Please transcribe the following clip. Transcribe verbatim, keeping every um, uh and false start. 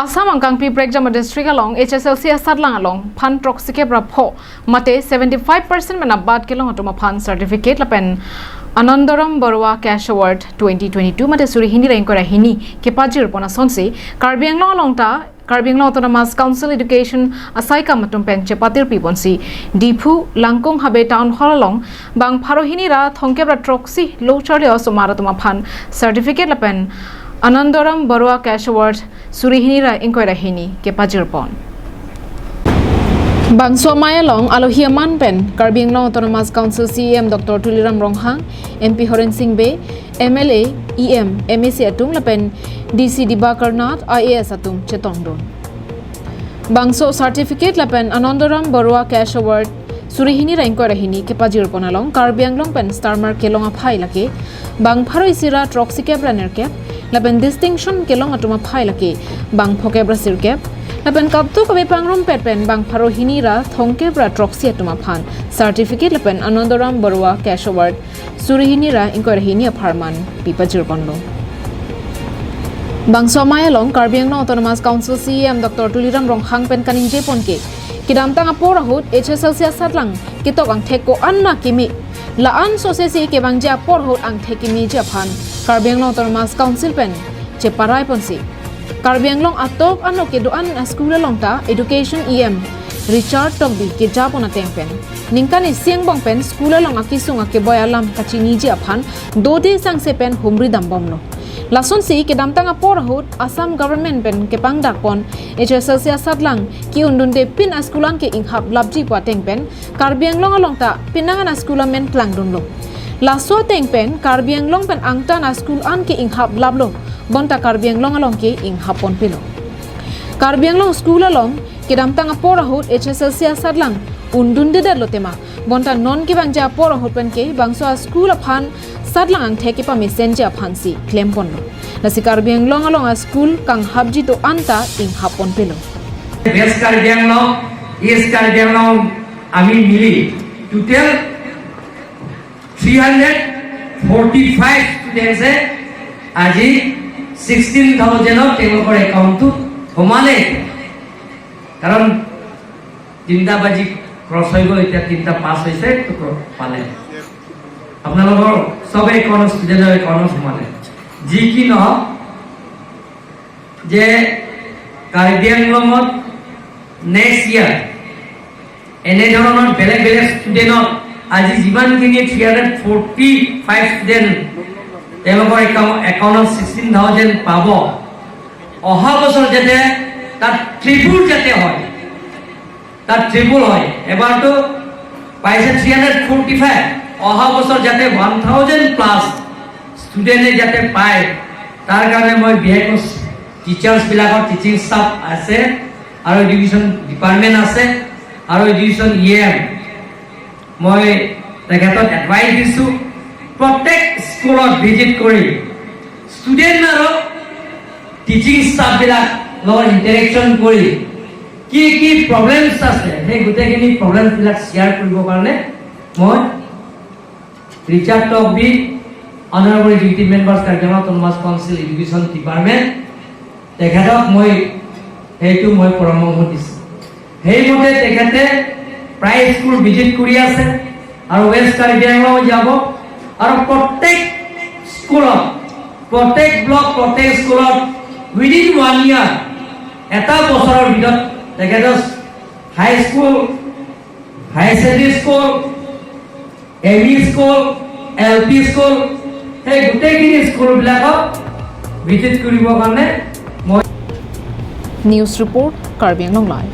Assam angkangpi prekjam district along H S L C asatlang along phan throksi kep ra pho mate seventy five percent pen abat kelong atum aphan certificate lapen Anandoram Baruah Cash Award twenty twenty-two mate suri hini ra ingkoi ra hini kepajir pon asonsi Karbi Anglong along ta Karbi Anglong Autonomous Council Education asaikam atum pen chepatir pi ponsi Diphu Langkung Habe Town Hall along bang pharo hini ra thomkep ra throksi lo charli osomar atum aphan certificate lapen Anandoram Baruah Cash Award suri hini ra ingkoi ra hini kepajir pon. Bangso amei along alohi aman pen Karbi Anglong Autonomous Council C E M Doctor Tuliram Ronghang, M P Horen Sing Bey, M L A, E M, M A C atum lapen D C Dibakar Nath, I A S atum chetongdun. Bangso certificate lapen Anandoram Baruah Cash Award suri hini ra ingkoi ra hini kepajir pon along Karbi Anglong pen star mark kelong aphai lake bang pharo isi ra throksi kep ra nerkep lapen distinction kelong atum aphai lake bang phokep ra sirkep lapen kaptu kabe pangrum pet pen bang pharo hini ra thomkep ra throksi atum aphan certificate lapen Anandoram Baruah Cash Award suri hini ra ingkoi ra hini apharman pi pajir ponlo. Bangso amei along Karbi Anglong Autonomous Council C E M Doctor Tuliram Ronghang pen kaningje pon ke kedamtang apor ahut H S L C asatlang ketok angthek ko-an na keme, la-an sose si kevangji apor ahut angthek kemeji aphan Karbi Anglong Autonomous Council pen cheparai ponsi Karbi Anglong atok ano kedo-an aschool along ta Education E M Richard Tokbi keja pon ateng pen ningkan isi angbong pen school along akesung akeboi alam kachiniji aphan dode sangse pen humri dambomlo. Lasonsi kedamtang apor ahut Assam government pen kepangdak pon H S L C asatlang ke-undunde pin aschool an ke inghaplapji pu ateng pen Karbi Anglong along ta pinangan aschool amen klangdunlo. Laso ateng pen Karbi Anglong pen angtan aschool an ke inghaplaplo, bonta Karbi Anglong along ke inghap ponpelo. Karbi Anglong school along kedamtang apor ahut H S L C asatlang undundedetlo tema, bonta non kevangji apor ahut pen ke bangso aschool aphan satlang angthek kepamesenji aphansi klem ponlo. Lasi Karbi Anglong along aschool kanghapji do-an ta inghap ponpelo. West Karbi Anglong, East Karbi Anglong, ami mili total three hundred forty five students এ আজি sixteen thousand ত তেওঁলোকৰ একাউণ্টটো সোমালে। কাৰণ তিনিটা বাজি ক্ৰছ হৈ গ'ল, এতিয়া তিনিটা পাছ হৈছে, তো ক্ৰ-, পালে। আপোনালোকৰ চবে একাউণ্ট, ষ্টুডেণ্টৰ একাউণ্টত সোমালে। যি কি নহওক, যে কাৰ্বি আংলঙত নেক্সট ইয়াৰ এনেধৰণৰ বেলেগ বেলেগ ষ্টুডেণ্টত আজি যিমানখিনি three hundred forty five student তেওঁলোকৰ একাউ-, একাউণ্টত ছিক্সটিন থাউজেণ্ড পাব, অহা বছৰ যাতে তাত ট্ৰিপুল যাতে হয়, তাত ট্ৰিপুল হয়। এবাৰতো পাইছে থ্ৰী হাণ্ড্ৰেড ফৰ্টি ফাইভ, অহা বছৰ যাতে ওৱান থাউজেণ্ড প্লাছ ষ্টুডেণ্টে যাতে পায়, তাৰ কাৰণে মই বিশেষকৈ টিচাৰ্ছবিলাকৰ, টিচিং ষ্টাফ আছে আৰু এডুকেশ্যন ডিপাৰ্টমেণ্ট আছে আৰু এডুকেশ্যন ই এম, মই তেখেতক এডভাইচ দিছোঁ, প্ৰত্যেক স্কুলত ভিজিট কৰি ষ্টুডেণ্ট আৰু টিচিং ষ্টাফবিলাক লগত ইণ্টাৰেকশ্যন কৰি কি কি প্ৰব্লেমছ আছে, সেই গোটেইখিনি প্ৰব্লেমছবিলাক শ্বেয়াৰ কৰিবৰ কাৰণে মই Richard Tokbi, honourable executive member, Karbi Anglong autonomous council education department, তেখেতক মই সেইটো মই পৰামৰ্শ দিছোঁ। সেইমতে তেখেতে প্ৰায় স্কুল ভিজিট কৰি আছে আৰু ৱেষ্ট কাৰ্বি আংলং যাব আৰু প্ৰত্যেক স্কুলত, প্ৰত্যেক ব্লক, প্ৰত্যেক স্কুলত উইদিন ওৱান ইয়াৰ, এটা বছৰৰ ভিতৰত তেখেতৰ high school, high secondary school, M E school, L P school, সেই গোটেইখিনি স্কুলবিলাকক ভিজিট কৰিবৰ কাৰণে মই নিউজ ৰিপৰ্ট, কাৰ্বি আংলং লাইভ।